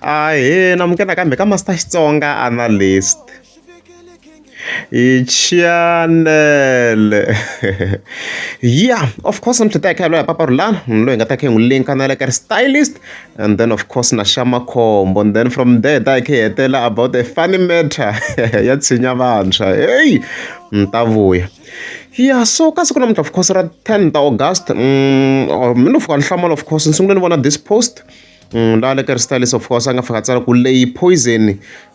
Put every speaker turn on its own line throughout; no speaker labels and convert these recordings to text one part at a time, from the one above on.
Ahee namukela nakambe ka Master Xitsonga Analyst hi chanel yeah of course mi tlhela hi kha hi hi Papa Rhulani loyi hi nga ta kha hi n'wi link na le ka ri stylist and then of course na xa Makhombo and then from there hi ta hi kha hi hetela about a funny matter ya tshinya vantshwa hey ni ta vuya ya so ka siku namuntlha of course ra 10 ta August mi no fika ni hlamala of course ni sungule ni vona this post laha le ka ri stylist of course a nga fika a tsala ku leyi poison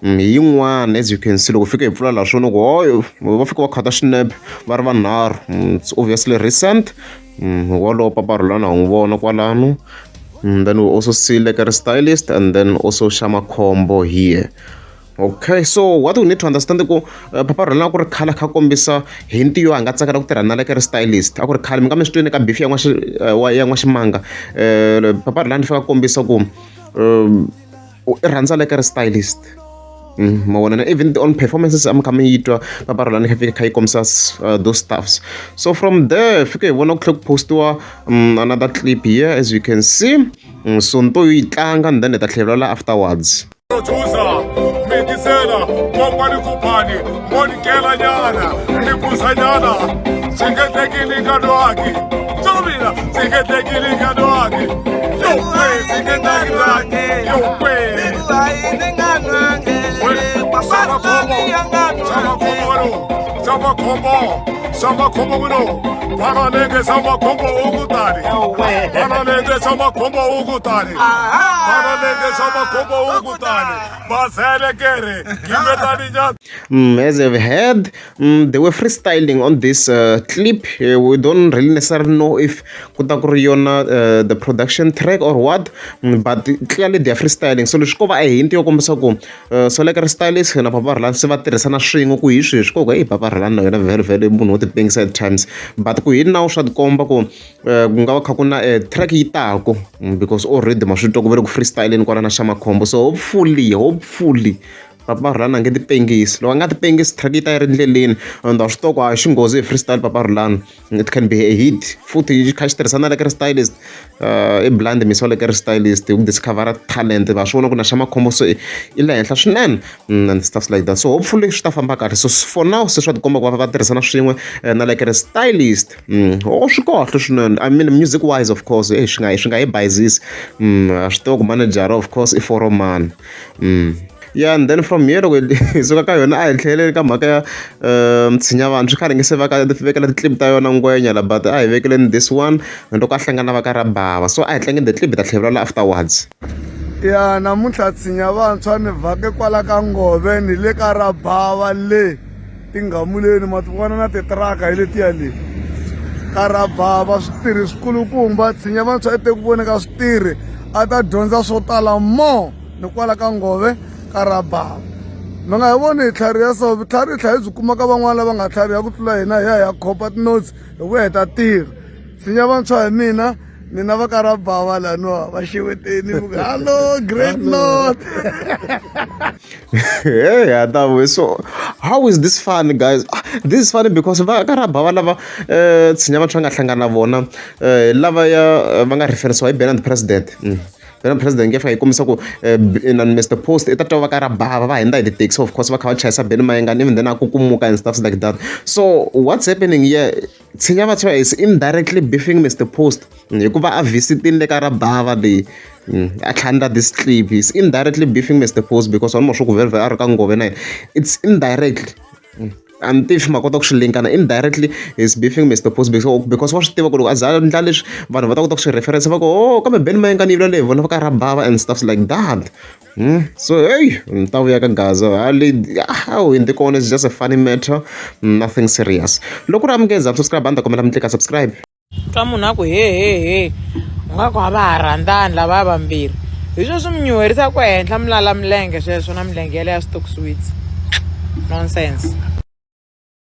hi yin'wana as you can see loko fika hi pfula laha swona ku hoyo va fika va khata swinepe va ri vanharhu it's obviously recent wolowo Papa Rhulani ha n'wi vona kwalano then we also see like a stylist and then also Xamakhombo here okay so what we need to understand ku Papa Rhulani a ku ri khale a kha kombisa hi ntiyo a nga tsakela ku tirha na le ka ri stylist a ku ri khale mi nga mi swi twini ka beef ya ya N'waximanga Papa Rhulani fika kombisa ku i rhandza le ka ri stylist ma vona na even on performances a mi kha mi yi twa Papa Rhulani kha fika kha yi kombisa those stuffs so from there fika hi vona ku tlhela ku postiwa another clip here as you can see so ni to yi tlanga and then hi ta tlhela la afterwards
Producer, mikisela, kokwani kupani, monikela nyana, ni nyana, swi nge teki linganwaki, tsomina, swi nge teki linganwaki, yo kwe, swi nge teki laki, yo kwe. Sama khombo, sama khombo, sama khombo wino, Paralenge sama khombo ukutani, Paralenge sama khombo ukutani, Paralenge sama khombo ukutani, Baselekere, gimetani nyana.
As I've heard, they were freestyling on this clip. We don't really necessarily know if ku ta ku ri yona the production track or what, but clearly they are freestyling. So leswi ko va a hint yo kombisa ku so like ri stylist na Papa Rhulani se va tirhisana swin'we ku hi sweswi ko ku hey Papa Rhulani na yena vhele vhele munhu wo ti pengisa at times but ku hi now swa tikomba ku ku nga va kha ku na track yi taku because already ma swi twa ku ve le ku freestyleni kwala na Xamakhombo so hopefully hopefully Papa Rhulani a nge ti pengisi loko a nga ti pengisi track yi ta yi ri ndleleni and wa swi tiva ku a xi nghozi hi freestyle Papa Rhulani it can be a hit futhi xi kha xi tirhisana na le ka ri stylist i blind miss wa le ka ri stylist hi ku discover talent va swi vona ku na Xamakhombo so i le henhla swinene and stuff like that so hopefully swi ta famba kahle so for now se swa tikomba ku va va tirhisana swin'we na le ka ri stylist oh swi kahle swinene I mean music wise of course eh swi nga swi nga hi bayizisi a swi tiva ku manager of course i foromani yeah and then from here loko hi suka ka yona a hi tlheleli ka mhaka ya tshinya vanhu swi khale nge se va ka vekela ti-clip ta yona ngwenya la but a hi vekeleni this one loko a hlangana va ka Rabava so a hi tlangeni the clip hi ta tlhela afterwards
ya namuntlha tshinya vantshwa ni vhake kwala ka ngove ni le ka Rabava le tinghamuleni ma ti vona na titiraka hi letiya le ka Rabava switirhi swikulukumba tshinya vantshwa i te ku vone ka switirhi a ta dyondza swo tala more ni kwala ka ngove ka Rabava mi nga hi voni hi tlhariha so vutlhari hi tlhela hi byi kuma ka van'wana lava nga tlhariha ku tlula hina hi ya hi ya khopa ti-notes hi vuya hi ta tirha tshinya vantshwa hi mina mina va ka Rabava laniwa va xeweteni ku hello great north
hey Adamu, so how is this fun guys this is funny because va ka Rabava lava tshinya vantshwa nga hlangana na vona lava ya va nga referensiwa hi Benard President Benard President nge fika yi kombisa ku na Mr Post i ta twa va ka Rabava va hundza hi ti-taxi of course va kha va chayisa Benny Mayengani even then a kukumuka and stuff like that so what's happening here tshinya vantshwa is indirectly beefing Mr Post hikuva a visitini le ka Rabava leyi a tlhandla this clip is indirectly beefing Mr Post because one swa ku vhele a ri ka ngove na yena it's indirectly a ni tivi ma kota ku swi linkana indirectly is beefing Mr Post because wa swi tiva ku loko a za a endla leswi vanhu va ta kota ku swi reference va ku oh kambe Benny Mayengani yi vula leyi vona va ka Rabava and stuff like that So hey ni ta vuya ka Gaza hali how in the corner is just a funny matter nothing serious loko ri amukeza subscribe a ni ta kombela mi tlika subscribe
twa munhu a ku he he he u nga ku a va ha rhandzani lavaya vambirhi hi swo swi mi nyuherisaka ehenhla mi lala milenge sweswo na milenge yaleyo ya stock sweets nonsense.